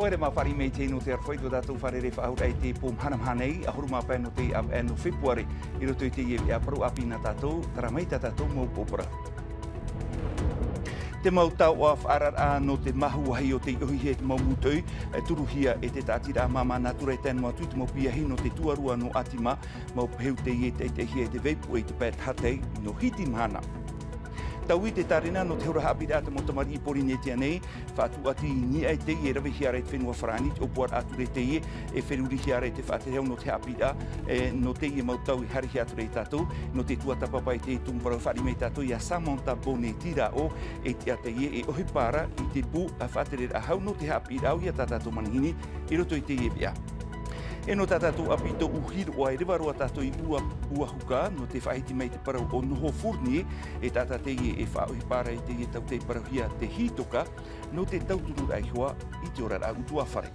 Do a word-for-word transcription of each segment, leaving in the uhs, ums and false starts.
Haere mā, fāriʻi mai i te hinu o te aroha i tō tātou fārerei faʻaauraʻa i te pō mahanamaha nei, ʻahuru mā pae nō te ʻāvaʻe nō Fepuare, i roto i teie veʻa parau ʻāpī nā tātou, terā mai tā tātou mau pōpara. Te mau taoʻa faʻaararaʻa nō te māhuahi o tei ʻohihia e te mau mūtoʻi, e turuhia e te taʻatiraʻa māmā nātura e tae noa atu i te mau piahi nō te tuarua nō ʻĀtima, mau pehu teie e taʻitaʻihia e te vaipuʻe i te pae tahatei nō Hitimahana. Taui te tārena nō te hora haʻapiʻiraʻa a te mau tamariʻi Pōrīnetia nei, faʻatūʻati i niʻa i teie e ravehia ra i te fenua Farāni, te ʻōpuaraʻa ture teie, e ferurihia ra i te faʻaterehau nō te haʻapiʻiraʻa, e, nō teie mau tau i haerehia atu ra ia tātou, nō te tuatāpapa i te tumu parau e fāriʻi mai tātou ia Samantha Boneti rāʻau, e tiʻa teie e ʻohipa ra i te pū faʻatereraʻa hau nō te haʻapiʻiraʻa ʻauia tā tātou manihini i roto i teie veʻa. E nō tā tātou ʻāpī Tōʻu Hīroʻa, e reva roa tātou i ʻUa, ʻUahuka, nō te faʻahiti mai i te parau o Noho Fournier, e taʻata teie e faʻaʻohipa ra i teie tau tei parauhia te Hitoka, nō te tautururaʻa iho ā i te oraraʻa ʻutuāfare.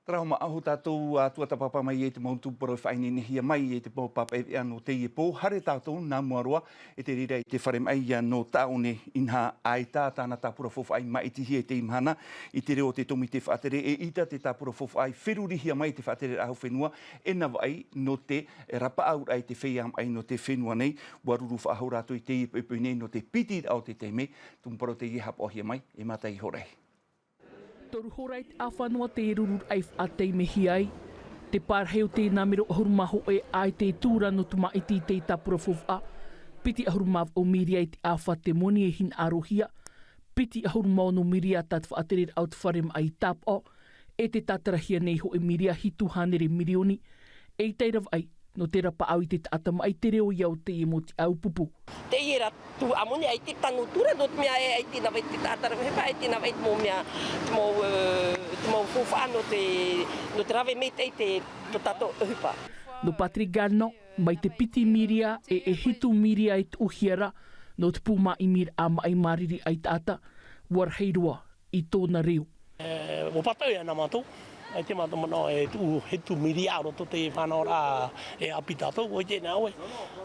Terā hoʻi māʻohi tātou, ā, tuatāpapa mai i te mau tumu parau e faʻaineinehia mai i te mau pāpaʻi veʻa nō teie pō. Haere tātou nā mua roa, e te reira i te fare maʻi ia nō Taʻaone, inaha ʻaita tāna tāpura faufaʻa i māʻitihia i teie mahana, i te reo o te tōmite faʻatere, eʻita te tāpura faufaʻa i ferurihia mai i te faʻatereraʻa hau fenua, e navaʻi nō te rapaʻauraʻa i te feiā maʻi nō te fenua nei. ʻUa ruru faʻahou rātou i teie poʻipoʻi nei nō te piti ʻaore te taime, tumu parau teie e haʻapaʻohia mai e Mata Ihoraʻi. Toru hora i te ʻāfa noa te rururaʻa i faʻataimehia ai. Te parahi o tēnā mero ʻahuru mā hōʻē ʻaita e tū ra nō te māʻiti i te tāpura faufaʻa. Piti ʻahuru mā vaʻu miria i te ʻāfa te moni e hinaʻarohia. Piti ʻahuru mā ono miria tā te faʻatereraʻa o te fare maʻi i tāpaʻo. E te tātarahia nei hōʻē miria hitu hānere mirioni. E i tae ra vaʻai, nō te rapaʻau i te taʻata maʻi, te reo ia o teie mau tiʻa ʻāupupu. Teie rā tuhaʻa moni, ʻaita e tano atu ra, nō te mea e ʻaita e navaʻi te taʻata rave ʻohipa, ʻaita e navaʻi te mau mea, te mau, ē, te mau faufaʻa nō te, nō te rave maitaʻi i te, tō tātou ʻohipa. Nō Patrick Garnon, mai te piti miria e, e hitu miria e tuʻuhia ra, nō te pū māʻimiraʻa maʻi māriri ʻaitaʻata, ʻua rahi roa i tōna reo. E, ʻua pātau ia nā mātou, ʻaita mātou manaʻo e tuʻu hitu miria roto i te fānauraʻa e ʻāpī tātou, ʻua ʻite nā ʻoe.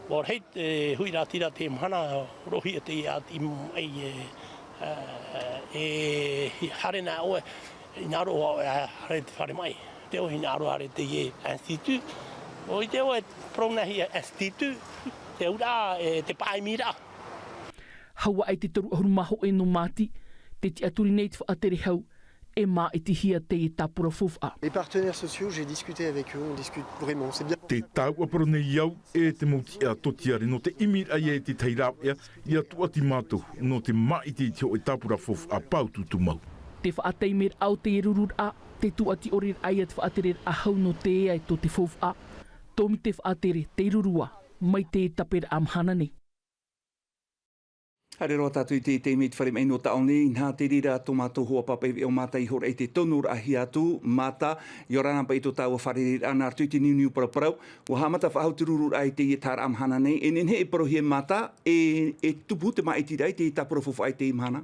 ʻUa rahi te huiraʻatira te mahana, rohi e te ia i mai e, e, e haere nā ʻoe, hinaʻaro ʻoe e haere te fare maʻi. Te ʻoe hinaʻaro haere teie institut, ʻua ʻite ʻoe, parau nā hia institut, te auraʻa, e, te paʻimiraʻa. Hau aʻe te toru ʻahuru mā hōʻē nō Māti, tē tiʻaturi nei te faʻatere hau, e māʻitihia teie tāpura faufaʻa. Les partenaires sociaux, j'ai discuté avec eux, on discute vraiment, c'est bien. Tē tauturu nei au e te mau tiʻa tōtiare nō te ʻimiraʻa ia e tētahi rāveʻa, ʻia tūʻati mātou, nō te māʻiti i te hōʻē tāpura faufaʻa pāutuutu mau. Te faʻataimeraʻa o te rururaʻa, te tūʻati ʻore raʻa ia te faʻatereraʻa hau nō te ea e tō te faufaʻa. Tōmite faʻatere, te rurua, mai te taperaʻa mahana nei. Haere roa tātou i te taime i te fare maʻi nō Taʻaone, inaha te reira tō mātou hoa pāpaʻi veʻa ʻo Mata Ihoraʻi tē tonoraʻahia atu. Mata, ʻia ora na paʻi tō tāua fārereiraʻa nā roto i te niuniu paraparau. ʻUa haʻamata faʻahou te rururaʻa i teie taharaʻa mahana nei. E nehenehe e parauhia e Mata, e, e tupu te māʻitiraʻa i te tāpura faufaʻa i teie mahana.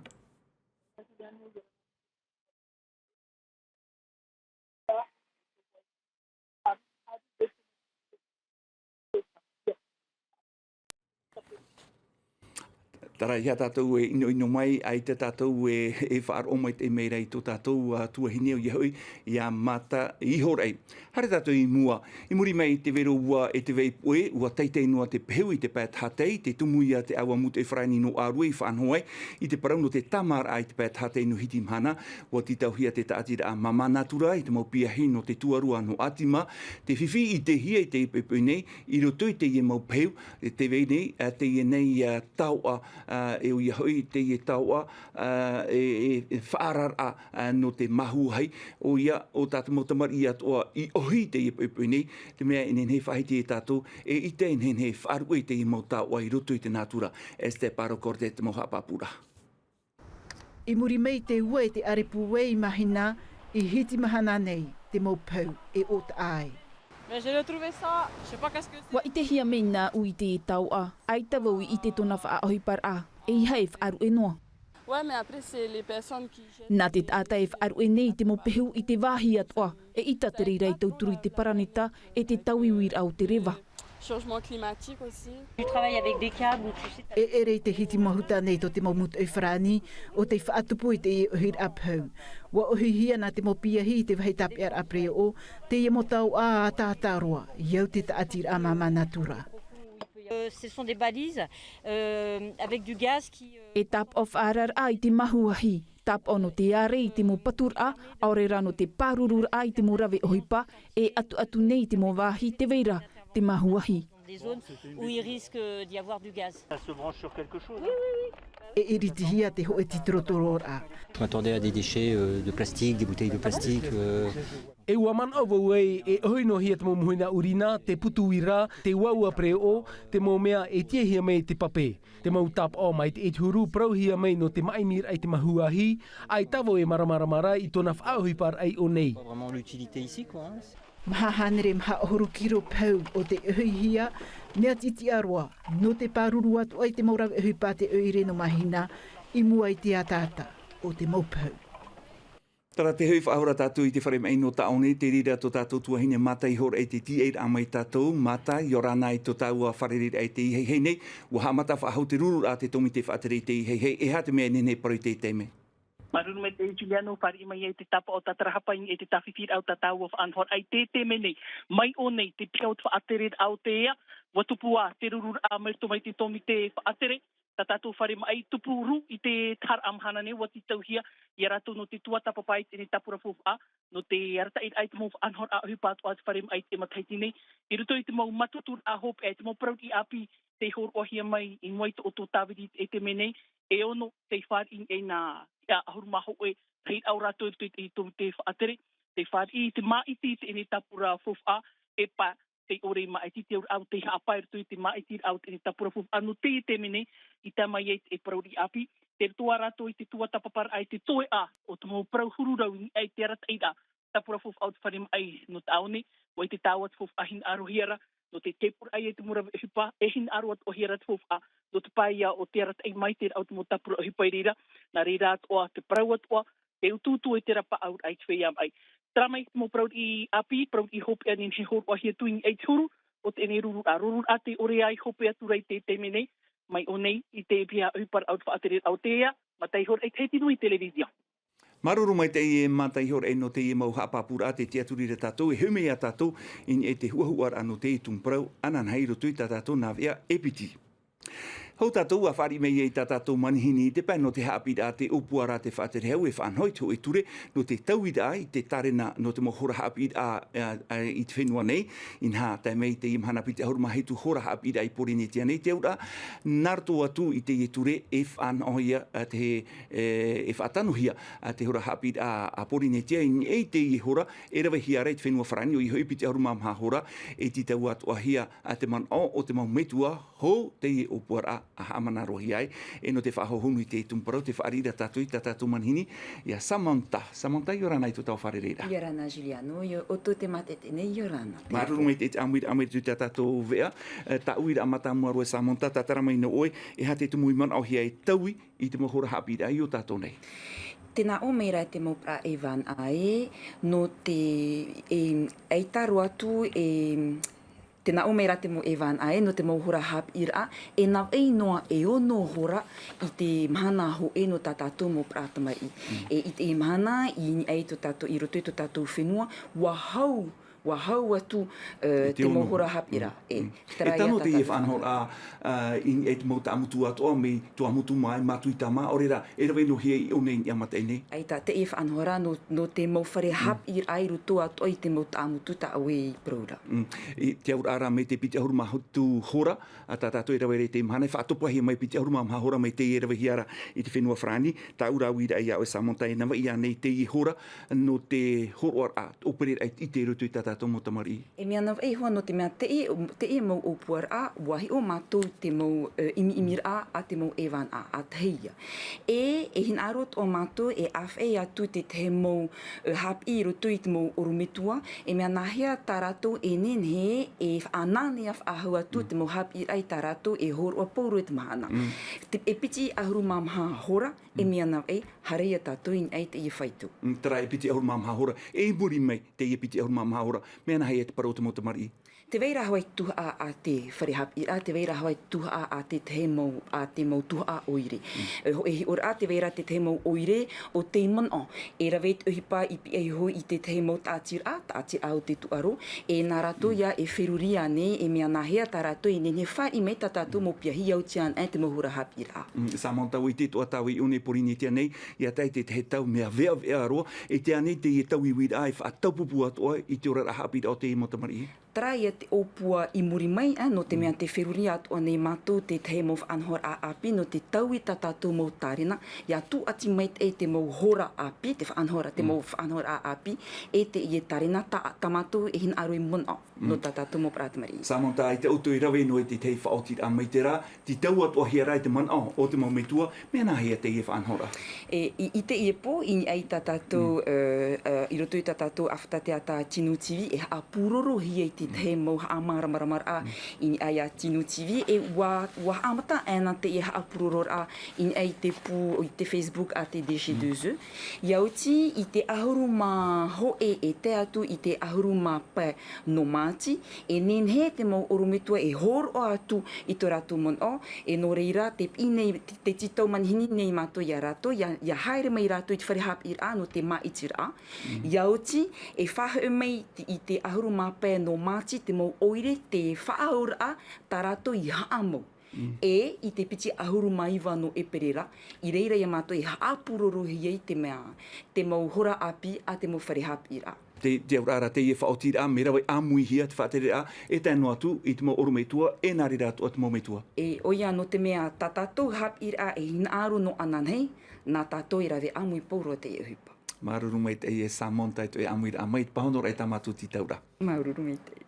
Terā ia tātou e ʻinoʻino mai, ʻaita tātou e, e faʻaroʻo mai te mea ra i tō tātou, ā, tuahine ʻoia hoʻi, ia Mata Ihoraʻi. Haere tātou i mua. I muri mai i te vero ua e te vaipuʻe, ʻua teitei noa te pehu i te pae tahatei, tē tumu ia te ʻāua mūtoʻi farāni nō Arue i faʻanaho ai i te parau nō te tāmāraʻa i te pae tahatei nō Hitimahana. ʻUa tītauhia te taʻatiraʻa māmā nātura i te mau piahi nō te tuarua nō ʻĀtima, tē fifi ʻitehia i teie poʻipoʻi nei, i roto i teie mau pehu, e te vai nei, ā, teie nei, ā, taoʻa, ā, e ʻoia hoʻi teie taoʻa, ā, e, e, e faʻaararaʻa, ā, nō te māhuahi, ʻoia, ʻo tā te mau tamariʻi atoʻa i ʻohi i teie poʻipoʻi nei, te mea e nehenehe e faʻahiti ia tātou, eʻita e nehenehe e faʻaruʻe i teie mau taoʻa i roto i te nātura. Esther Paro Cordet, te mau haʻapāpūraʻa. I muri mai i te ua e te ʻarepū ē i Mahina, i Hitimahana nei, te mau pehu e ʻōtaʻa ai. Mais je le trouvais ça, je sais pas qu'est-ce que c'est. ʻUa ʻitehia mai nāʻu i te taoʻa, ʻaita vau i ʻite tōna faʻaʻohiparaʻa, ʻeiaha e faʻaruʻe noa. Ouais, mais après, c'est les personnes qui jettent. Nā te taʻata e faʻaruʻe nei i te mau pehu i te vāhi atoʻa, eʻita te reira e tauturu i te paraneta, e te tauiuiraʻa o te reva. Changement climatique aussi. Tu travailles avec des câbles ou tu sais. E ʻere i te hiti mahuta nei tō te mau mūtoʻi farāni, ʻo tei faʻatupu i teie ʻohiraʻa pahu. ʻUa ʻohihia nā te mau piahi i te vāhi tāpeʻaraʻa pereoʻo, teie mau tauʻa ʻataʻata roa, i au te tāʻatiraʻa māmā natura. Euh, ce sont des balises, euh, avec du gaz qui, euh, E tāpaʻo faʻaararaʻa i te mahuahi, tāpaʻo nō te ʻāre i te mau paturaʻa, ʻaore rā nō te pārururaʻa i te mau rave ʻohipa, e ʻatuʻatu nei i te mau vāhi tē vai ra te mahuahi. Des zones où il risque d'y avoir du gaz. Ça se branche sur quelque chose. Oui, oui, oui. E iritihia te hōʻē titorotororaʻa. Je m'attendais à des déchets, euh, de plastique, des bouteilles de plastique, euh. E ʻua manaʻo vau ē, e ʻohi noa hia te mau mōhina ʻurina, te putu uira, te uaua pereoʻo, te mau mea e tiahia mai te pape. Te mau tāpaʻo mai te ʻitehuru, parauhia mai nō te māʻimiraʻa i te mahuahi, ʻaita vau e māramarama ra i tōna faʻaʻohiparaʻa i ʻō nei. Pas vraiment l'utilité ici, quoi, hein. Maha hānere maha ʻahuru kiro pahu ʻo tei ʻohihia, mea tītiʻa roa, nō te pāruru atu ai te mau rave ʻohipa a te ʻoire nō Mahina, i mua i te ʻataʻata o te mau pahu. Terā te hoʻi faʻahou ra tātou i te fare maʻi nō Taʻone, te reira tō tātou tuahine Mata i hōroʻa i te tīaʻiraʻa mai tātou. Mata, ʻia ora na i tō tāua fārereiraʻa i teie haʻehaʻa nei, ʻua haʻamata faʻahou te rururaʻa a te tōmite faʻatere i teie haʻehaʻa, e aha te mea e nehenehe e parau i teie taime? Māuruuru maitaʻi Juliano, fāriʻi mai ai te tāpaʻo tātarahapa i niʻa i te tāfifiraʻa o tā tāua faʻanahoraʻa i teie taime nei. Mai ʻō nei, te piha o te faʻatereraʻa o te ea, ʻua tupu ā te rururaʻa mai roto mai te tōmite faʻatere, tā tātou fare maʻi tupu rū i te taharaʻa mahana nei, ʻua tītauhia ia rātou nō te tuatāpapa i teie tāpura faufaʻa, nō te arataʻiraʻa i te mau faʻanahoraʻa ʻohipa atoʻa a te fare maʻi i teie matahiti nei, i roto i te mau mātutururaʻa hopeʻa, i te mau parau riʻi ʻāpī tei hōroʻahia mai i mua i tō ʻoutou tāviri i teie taime nei, e ono tei fāriʻi i niʻa i nā ʻahuru mā hōʻē rahiraʻa o rātou i roto i te tōmite faʻatere, tei fāriʻi i te māʻiti i teie tāpura faufaʻa, e pā tei ʻore i māʻiti te auraʻa o tei haʻapae i roto i te māʻitiraʻa o teie tāpura faufaʻa nō teie taime nei, i tae mai ai te parau riʻi ʻāpī, tei roto ā rātou i te tuatāpaparaʻa i te toeʻa o te mau parau huru rau i niʻa i te arataʻiraʻa tāpura faufaʻa o te fare maʻi nō Taʻone, ʻua ʻite tāua te faufaʻa hinaʻarohia ra, nō te tēpuraʻa i te mau rave ʻohipa, e hinaʻaro atoʻahia ra te faufaʻa, nō te pae ia o te arataʻi maitaʻiraʻa o te mau tāpura ʻohipa i reira, nā reira atoʻa te parau atoʻa, te utuutu e te rapaʻauraʻa i te feiā maʻi. Terā mai te mau parau riʻi ʻāpī, parau riʻi hopeʻa e nehenehe e hōroʻahia atu i niʻa i te huru o teie rururaʻa, rururaʻa tei ʻore ai hopeʻa atu ra i teie taime nei, mai ʻō nei i te piha ʻohiparaʻa o te faʻatereraʻa o te ea, Mata i hōroʻa i te Hiti Nui Television. Māuruuru maitaʻi e Mata i hōroʻa nō teie mau haʻapāpūraʻa, tē tiʻaturi ra tātou, e hoʻi mai ā tātou i niʻa i te huʻahuʻaraʻa nō teie tumu parau, ananahi i roto i tā tātou nā veʻa e piti. Hou tātou ʻua fāriʻi mai ai tā tātou manihini i te pae nō te haʻapiʻiraʻa a te ʻōpuaraʻa a te faʻaterehau e faʻanaho i te hōʻē ture nō te tauiraʻa i te tārena nō te mau hora haʻapiʻiraʻa, ā, ā, i te fenua nei. Inaha, tae mai i teie mahana piti ʻahuru mā hitu hora haʻapiʻiraʻa i Pōrīnetia nei te auraʻa, nā roto atu i teie ture e faʻanahohia, ā, te, e, e faʻatanohia, ā, te hora haʻapiʻiraʻa a Pōrīnetia i niʻa i teie hora e ravehia ra i te fenua Farāni, ʻoia hoʻi piti ʻahuru mā maha hora, e tītau atoʻahia, ā, te manaʻo o te mau metua hou teie ʻōpuaraʻa a haʻamanaʻohia ai, e nō te faʻahou honu i te tumu parau, tē fāriʻi ra tātou i tā tātou manihini, ia Samantha. Samantha, ʻia ora na i tō tāua fārereiraʻa. ʻIa ora na Juliano, ʻia ʻoutou te mātete nei, ʻia ora na. Māuruuru maitaʻi i te ʻāmuiraʻa mai roto i tā tātou veʻa, e, tā ʻoe uiraʻa mātāmua roa e Samantha, tātara mai nō ʻoe, e aha te tumu i manaʻohia e taui i te mau hora haʻapiʻiraʻa i ō tātou nei? Tē nā ʻō mai ra te mau parau e vānaʻa ē, nō te, e, ʻaita roa atu, e, tē nā ʻō mai ra te mau e vānaʻa ē, nō te mau hora haʻapiʻiraʻa, e nā vai noa e ono hora i te mahana hōʻē nō tā tātou mau parau tamariʻi. Mm. E, i te mahana, i niʻa i tō tātou, i roto i tō tātou fenua, ʻua hau, ʻua hau atu, e, te mau hora haʻapiʻiraʻa. Mm. E, terā ia tano teie faʻanahoraʻa, ā, i niʻa i te mau tāʻamutu atoʻa, mai Tuamotu mā, Matuita mā, ʻaore rā, e rave noa hia i ʻō nei i niʻa i maitaʻi nei. ʻAita, teie faʻanahoraʻa nō, nō te mau fare haʻapiʻiraʻa i roto atoʻa i te mau tāʻamutu tā ʻoe i parau ra. Mm. I te auraʻa ra mai te piti ʻahuru mā hitu hora, ā, tā tātou e rave ra i teie mahana, e faʻatopahia mai piti ʻahuru mā maha hora mai teie e ravehia ra i te fenua Farāni, tāʻu ra uiraʻa ia ʻoe Samantha, e nā vai ānei teie hora nō te hōroʻaraʻa, ʻōpereraʻa i te, i roto i tā tātou mau tamariʻi? E mea nā vai hoʻi nō te mea teie, teie mau ʻōpuaraʻa, ʻua hiʻo mātou te mau, e, ʻimiʻimiraʻa a te mau e vānaʻa, ʻa tahi ia. E, e hinaʻaro atoʻa mātou e ʻāfaʻi atu i te tahi mau, e, haʻapiʻi i roto i te mau ʻorometua, e mea nāhea tā rātou e nehenehe e faʻananea faʻahou atu te mau haʻapiʻiraʻa i tā rātou e hōroʻa pauroa i te mahana. Mm. Te, e piti ʻahuru mā maha hora, e mea nā vai, haere ia tātou i niʻa i teie fāito. Mm, terā e piti ʻahuru mā maha hora, e i muri mai teie piti ʻahuru mā maha hora. Mea nāhea te parau o te mau tamariʻi? Tē vai ra hoʻi te tuhaʻa a te fare haʻapiʻiraʻa, tē vai ra hoʻi te tuhaʻa a te tahi mau, a te mau tuhaʻa ʻoire. E hoʻi, e hiʻo ra, tē vai ra te tahi mau ʻoire o tei manaʻo e rave i te ʻohipa i piʻi iho i te tahi mau taʻatiraʻa, taʻatiraʻa o te tūʻaro, e nā rātou ïa e feruri ānei, e mea nāhea tā rātou e nehenehe e fāriʻi mai tā tātou mau piahi, ʻia oti anaʻe te mau hora haʻapiʻiraʻa. Mm, Samantha, ʻua ʻite atoʻa tāua i ʻō nei Porinetia nei, ʻia tae i te tahi tau mea veʻaveʻa roa, e tē ʻite nei teie tauiuiraʻa e faʻataupupū atoʻa i te oraraʻa haʻapiʻiraʻa o teie mau tamariʻi? Terā ïa te ʻōpua i muri mai, ā, nō te mea tē feruri atoʻa nei mātou te tahi mau faʻanahoraʻa ʻāpī, nō te taui tā tātou mau tārena, ʻia tūʻati maitaʻi te mau hora ʻāpī, te faʻanahora, te mau faʻanahoraʻa ʻāpī, e teie tārena tā, tā mātou e hinaʻaro i manaʻo, nō tā tātou mau parau tamariʻi. Samantha, ʻaita ʻoutou e rave noa i te tahi faʻaotiraʻa mai terā, tē tau atoʻahia ra i te manaʻo o te mau metua, mea nāhea teie faʻanahoraʻa? E, i, i teie pō, i niʻa i tā tātou, e, e, i roto i tā tātou ʻāfata teata Tino T V, e haʻapūrorohia i te tahi mau haʻamāramaramaraʻa i niʻa iā Tino T V, e ʻua, ʻua haʻamata anaʻe teie haʻapūrororaʻa i niʻa i te pū, i te Facebook a te D G deux E. ʻIa oti i te ʻahuru mā hōʻē e tae atu i te ʻahuru mā pae nō Māti, e nehenehe te mau ʻorometua e hōroʻa atu i tō rātou manaʻo, e nō reira, tē piʻi nei, tē, tē tītau manihini nei mātou iā rātou, ʻia, ʻia haere mai rātou i te fare haʻapiʻiraʻa nō te māʻitiraʻa. ʻIa oti, e faʻahoʻi mai i te ʻahuru mā pae nō Māti te mau ʻoire tē faʻaauraʻa tā rātou i haʻamau. E, i te piti ʻahuru mā iva nō ʻEperēra, i reira iā mātou e haʻapūrorohia i te mea, te mau hora ʻāpī a te mau fare haʻapiʻiraʻa. Te, te auraʻa ra teie faʻaotiraʻa, mea rave ʻāmuihia te faʻatereraʻa, e tae noa atu i te mau ʻorometua, e nā reira atoʻa te mau metua. E, ʻoia nō te mea tā tātou haʻapiʻiraʻa e hinaʻaro noa anaʻe, nā tātou e rave ʻāmui pauroa teie ʻohipa. Māuruuru maitaʻi e Samantha i tō ʻoe ʻāmuiraʻa mai, te pāhonoraʻa i tā mātou tītauraʻa. Māuruuru maitaʻi.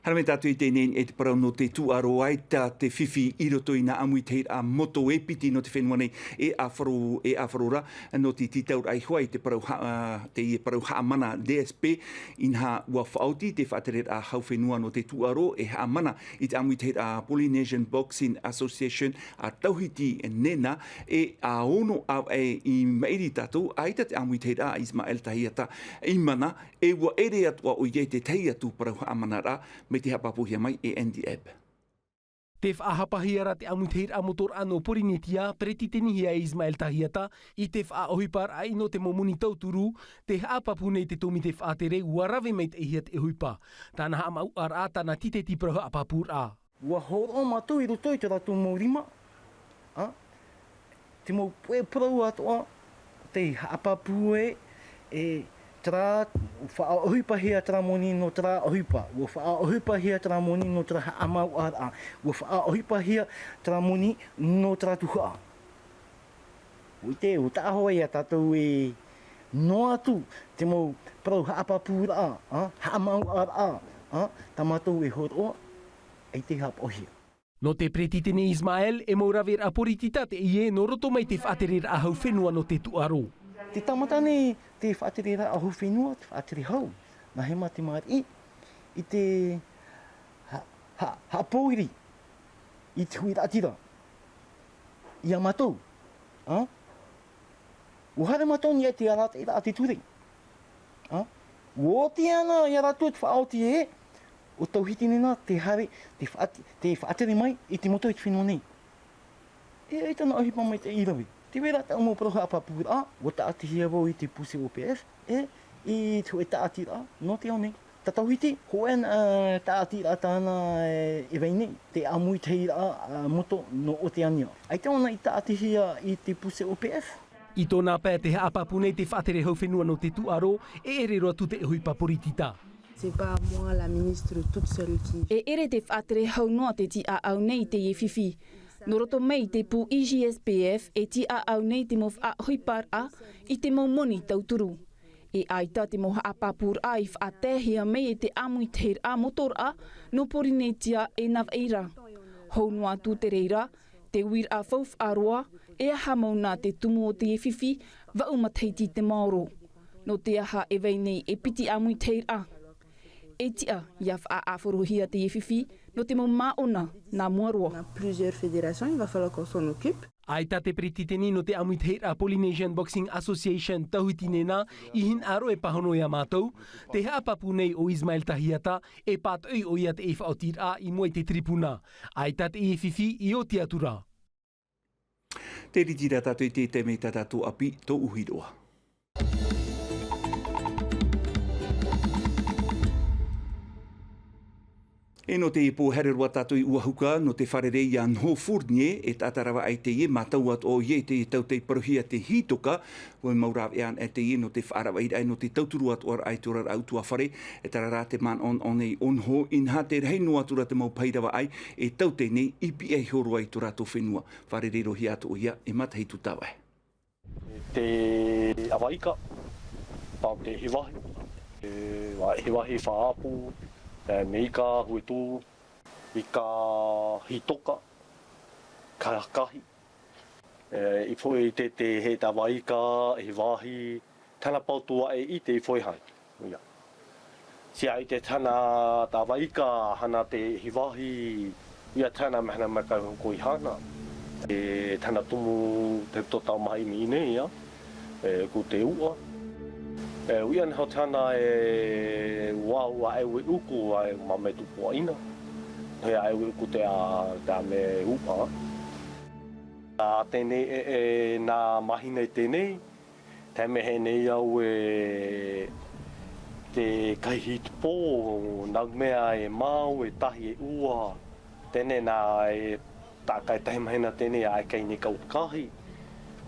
Haere mai tātou i teie nei, e te parau nō te tūʻaro, ʻaita te fifi i roto i nā ʻāmuitahiraʻa motu e piti nō te fenua nei, e ʻāfaro, e ʻāfaro ra, nō te tītauraʻa iho ā i te parau ha-, ā, teie parau haʻamana D S P, inaha ʻua faʻaoti te faʻatereraʻa hau fenua nō te tūʻaro e haʻamana i te ʻāmuitahiraʻa Polynesian Boxing Association a Tauhiti NENA, e ʻa ono ʻāvaʻe i maʻiri tātou, ʻaita te ʻāmuitahiraʻa Ismael Tahiata i mana, e ʻua ʻere atoʻa ʻoia i te tahi atu parau haʻamanaraʻa, mai te haʻapāpūhia mai e Andy Ebb. Tē faʻahapahia ra te ʻāmuitahiraʻa motoraʻa nō Porinetia, peretitenihia e Ismael Tahiata, i te faʻaʻohiparaʻa nō te mau moni tauturu, tē haʻapāpū nei te tōmite faʻatere ʻua rave maitaʻihia te ʻohipa. Tāna haʻamāuʻaraʻa, tāna tīteti parau haʻapāpūraʻa. ʻUa hōroʻa mātou i roto i tō rātou mau rima, ā, te mau puʻe parau atoʻa, tē haʻapāpū e, e terā, faʻaʻohipahia terā moni nō terā ʻohipa, ʻua faʻaʻohipahia terā moni nō terā haʻamāuʻaraʻa, ʻua faʻaʻohipahia terā moni nō terā tuhaʻa. ʻUa ʻite, ʻua taʻa hoʻi iā tātou e noa atu te mau parau haʻapāpūraʻa, ā, haʻamāuʻaraʻa, ā, tā mātou e hōroʻa, ʻaita e haʻapaʻohia. Nō te peretiteni Ismael, e mau raveraʻa poritita teie nō roto mai te faʻatereraʻa hau fenua nō te tūʻaro. Tē tāmata nei te faʻatereraʻa hau fenua, te faʻatere hau, nā hea mā te māriʻi, i te ha-, ha-, haʻapōiri i te huiraʻatira iā mātou, ā? ʻUa haere mātou i niʻa i te arataʻiraʻa a te ture. Ā? ʻUa oti ana iā rātou te faʻaoti ē, ʻo Tauhiti NENA tē haere, tē faʻat-, tē faʻatere mai i te motu i te fenua nei. E, ʻaita nā ʻohipa maitaʻi i rave. Tē vai ra tāʻu mau parau haʻapāpūraʻa, ʻua tāʻatihia vau i te poussée au pied, e, i te hōʻē tāʻatiraʻa nō te ao nei. Tā Tauhiti, hōʻē, ā, tāʻatiraʻa tāna, e, e vai nei, te ʻāmuitahiraʻa, ā, motu nō Oteania. ʻAita ʻōna i tāʻatihia i te poussée au pied. I tōna pae tē haʻapāpū nei te faʻatere hau fenua nō te tūʻaro, e ʻere roa atu te ʻohipa poritita. C'est pas moi la ministre toute seule qui... E ʻere te faʻatere hau noa tei tiʻaʻau nei i teie fifi. Nō roto mai i te pū I J S P F e tiʻaʻau nei te mau faʻaʻohiparaʻa i te mau moni tauturu. E ʻaita te mau haʻapāpūraʻa i faʻataehia mai e te ʻāmuitahiraʻa motoraʻa nō Porinetia e nā vaʻi ra. Hou noa atu te reira, te uiraʻa faufaʻa roa, e aha mau nā te tumu o teie fifi, vaʻu matahiti te maoro. Nō te aha e vai nei e piti ʻāmuitahiraʻa. E tiʻa, ʻia faʻaʻāfarohia teie fifi, nō te mau māʻona, nā mua roa. On a plusieurs fédérations, il va falloir qu'on s'en occupe. ʻAita te peretiteni nō te ʻāmuitahiraʻa Polynesian Boxing Association, Tauhiti Nena, i hinaʻaro e pāhono ia mātou, te haʻapāpū nei ʻo Ismael Tahiata, e pātoʻi ʻoia te faʻaotiraʻa i mua i te tiripuna. ʻAita te fifi i oti atu ra. Te riti ra tātou i te taime i tā tātou ʻāpī, tōʻu hiroʻa. E nō te pō, haere roa tātou i Uahuka, nō te fārerei ia Noho Fournier, e taʻata rava ai teie, mātau atoʻa ʻoia i te tautai parauhia te hītoka, ʻua mau rāveʻa anaʻe teie nō te faʻaravaʻiraʻa nō te tauturu atoʻa raʻa i te oraraʻa ʻutuāfare, e terā rā te manaʻonaʻo nei ʻo Noho, inaha te rahi noa atu ra te mau pahi ravaʻai, e tautai nei i pihaʻi iho roa i tō rātou fenua. Fārerei-roa-hia atoʻa ʻoia e Matahitu Tavaʻe. Te ʻavaika, pau te hivahi, e, hivahi faʻaʻapu, e, meika, huetū, ika, hītoka, ka-, kahi. E, i foʻi te, te he tava ika, hivahi, tana pau tua e ʻite i foʻi hai. Ia. Sia i te tana tava ika, hana te hivahi, ia tana mehana mai ka hoko i hana. E tana tumu te toto maha i mine ia, e, ko te uʻa. E, uia neho tana e ua ua e ue uku, a e ma me tupu aina. He a e ue uku te a, te a me uʻa. A tēnei e, e, nā mahina i tēnei, te mea nei au e te kahi tupo, nau mea e mau, e tahi, e ua, tēnei nā e tākai tahi mahina tēnei a e kai nei kau kahi,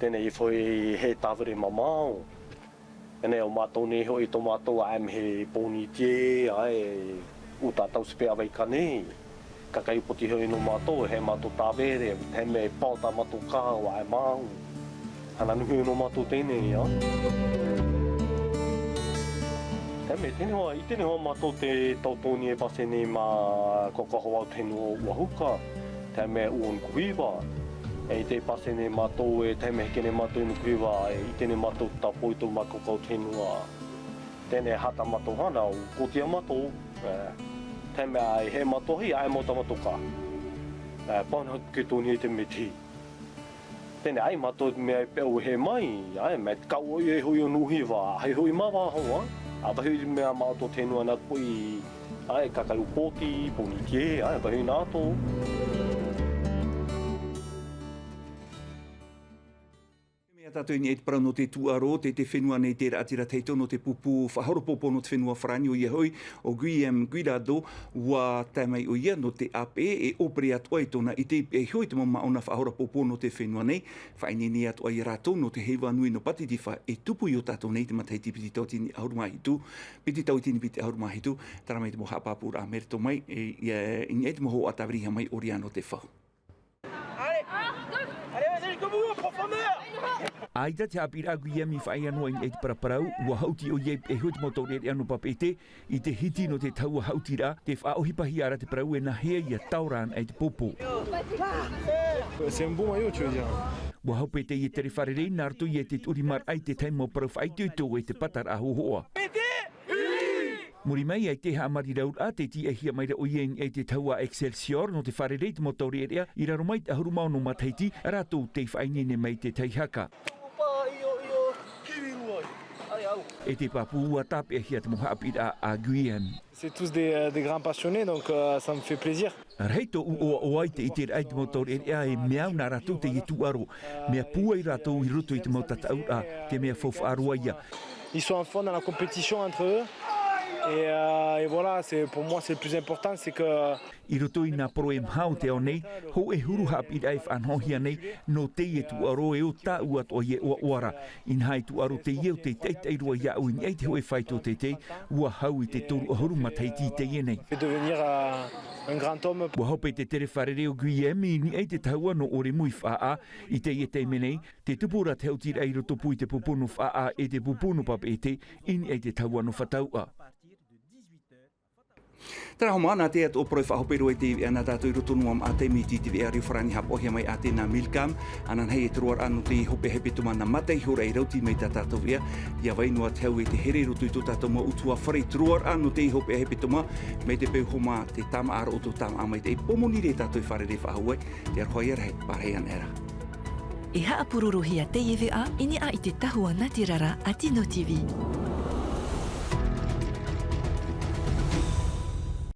tēnei i foʻi he tāvere mamao. Tēnei o mātou nei hoʻi tō mātou a e me he pōnitie, a e uta tau sipe ʻavaika nei. Ka kai poti hoʻi nō mātou, he mātou tāvere, he mea e pao tā mātou kaha, a e mau. Hana nuhi nō mātou tēnei, ia. He mea tēnei hoa, i tēnei hoa mātou te tautoni e pase nei mā koko hoa o te henua o Uahuka. Te mea ua nuku hiva. E i te pase nei mātou, e te mea heke nei mātou nuku hiva, e i tēnei mātou tapo i tō mā koko o te henua. Tēnei hata mātou hana, o kotia mātou, e, te mea ai he mātou hi, ai mau tā mātou kaha. E, pāna ke tōni e te mea te hi. Tēnei ai mātou mea e peʻa ue he mai, ai mea te kau o ia e hoʻi o nuhi va, hai hoʻi mā va hoa, a vahi mea mātou te henua nā poʻi, ai kakai upoti, pōnitie, ai vahi nā tō. Mea tātou i niʻa i te parau nō te tūʻaro, te, te fenua nei te raʻatira tahito nō te pupu faʻahoro pōpō nō te fenua Farāni, ʻoia hoʻi, ʻo Guillaume Guirado, ʻua tae mai ʻoia nō te ʻāpeʻe e ʻōpere atoʻa i tōna ʻite i pihaʻi iho i te mau māʻona faʻahoro pōpō nō te fenua nei. Faʻaineine atoʻa ia rātou nō te heiva nui nō Pātitifa e tupu i ō tātou nei te matahiti piti tauatini ʻahuru mā hitu, piti tauatini piti ʻahuru mā hitu, terā mai te mau haʻapāpūraʻa mai roto mai, e, ia, i niʻa i te mau hōhoʻa tāvirihia mai ʻoia nō te fau. Allez, allez, vas-y, jusqu'au bout, profondeur. ʻAita te haʻapiʻiraʻa a Guillaume i faʻaea noa i niʻa i te paraparau, ʻua haʻuti ʻoia i pihaʻi iho i te mau taureʻareʻa nō Papeʻete, i te hiti nō te tahua haʻutiraʻa, tē faʻaʻohipahia ra te parau e nāhea ia taora anaʻe i te pōpō. C'est un beau maillot, tu veux dire. ʻUa hope teie tere fārerei nā roto ia i te tuʻurimaraʻa i te tahi mau parau faʻaitoito e te pataraʻa hōhoʻa. Muri mai ai te haʻamariraʻa, tē tīaʻihia mai ra ʻoia i niʻa i te tahua Excelsior nō te fārerei i te mau taureʻareʻa i raro mai i te ʻahuru mā ono matahiti, rātou tei faʻaineine mai i te tahi haka. E te pāpū ʻua tāpeʻahia te mau haʻapiʻiraʻa a Guillaume. C'est tous des, euh, des grands passionnés, donc, euh, ça me fait plaisir. Rahi tōʻu ʻoaʻoa i te ʻiteraʻa i te mau taureʻareʻa e mea au nā rātou teie tūʻaro. Mea pūai rātou i roto i te mau tataʻuraʻa, te mea faufaʻa roa ia. Ils sont à fond dans la compétition entre eux. Et, euh, et voilà, c'est, pour moi, c'est le plus important, c'est que I roto i nā poro e maha o te ao nei, hōʻē huru haʻapiʻiraʻa e faʻanahohia nei, nō teie tūʻaro e ʻo tāʻu atoʻa ia e ʻoaʻoa ra. Inaha e tūʻaro teie ʻo tei taʻitaʻi roa iāʻu i niʻa i te hōʻē faito teitei, ʻua hau i te toru ʻahuru matahiti i teie nei. Je vais devenir, euh, un grand homme. ʻUa hope te tere fārerei o Guillaume i niʻa i te tahua nō ʻOremu i Faʻaʻā, i teie taime nei, tē tupu ra te haʻutiraʻa i roto pū i te pōpō nō Faʻaʻā e te pōpō nō Papeʻete, i niʻa i te tahua nō Fatauʻa. Terā hoʻi mā, nā te atoʻa parau faʻahope roa i te veʻa nā tātou i roto noa mā te miti i te veʻa reo farāni haʻapaʻohia mai ʻātē nā Milcam, ananahi e te roaraʻa nō te hopeʻa hepetoma nā mataʻi iho ra e rauti mai tā tātou veʻa, ʻia vai noa te hau e te here i roto i tō tātou mau ʻutuāfare i te roaraʻa nō te hopeʻa hepetoma, mai te peu hoʻi mā te tāmāʻa roʻo tō tāmāʻa mai te pōmonirē tātou e fārerei faʻahou ai, te aroha ia rahi, pārahi ana e rā. E haʻapurorohia teie veʻa i niʻa i te tahua natirara a Tino TV.